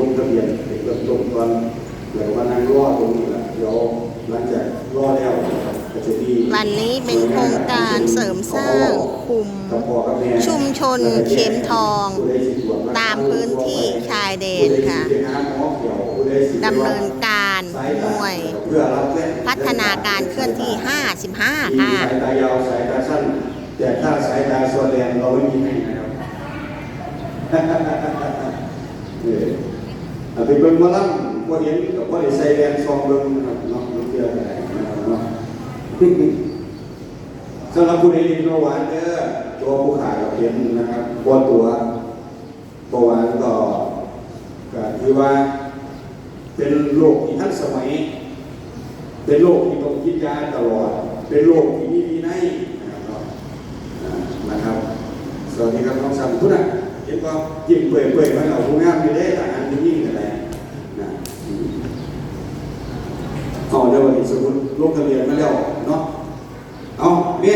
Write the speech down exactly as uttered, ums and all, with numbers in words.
ลงทะเบียนเป็นเบื้องต้นก่อน แล้วก็มานั่งรอตรงนี้แหละ เดี๋ยวหลังจากรอแล้วนะครับ ก็จะมี วันนี้เป็นโครงการเสริมสร้างคุม กับพ่อกับแม่ ชุมชนเข็มทอง ตามพื้นที่ชายแดนค่ะ ดำเนินการหน่วยพัฒนาการเคลื่อนที่ ห้าสิบห้า ค่ะ สายตายาวสายตาสั้น แต่ถ้าสายตาสอดแดงเราไม่มีให้นะครับ เออ เอาไปเบิ่งหมอลำ บ่เห็นก็บ่ได้ใส่แว่นส่องเบิ่งนะครับเนาะ เพื่ออะไรนะครับเนาะ สำหรับผู้ใดเล่นเบาหวานเด้อ ตัวผู้ขาก็เป็นนะครับ บ่ตัว เบาหวานก็ ก็ถือว่า เป็นโรคที่ทันสมัย เป็นโรคที่ต้องกินยาตลอด เป็นโรคที่มีวินัยนะครับเนาะ อ่า นะครับ สวัสดีครับน้องสันพุทธะ เห็นบ่ ยิ้มเปื่อยๆ มาแล้ว ผู้งามอยู่เด้ ทหารผู้หญิงก็ได้นะ อืม เอาเดี๋ยววันนี้สมมุติลงทะเบียนมาแล้วเนาะ เอาแม่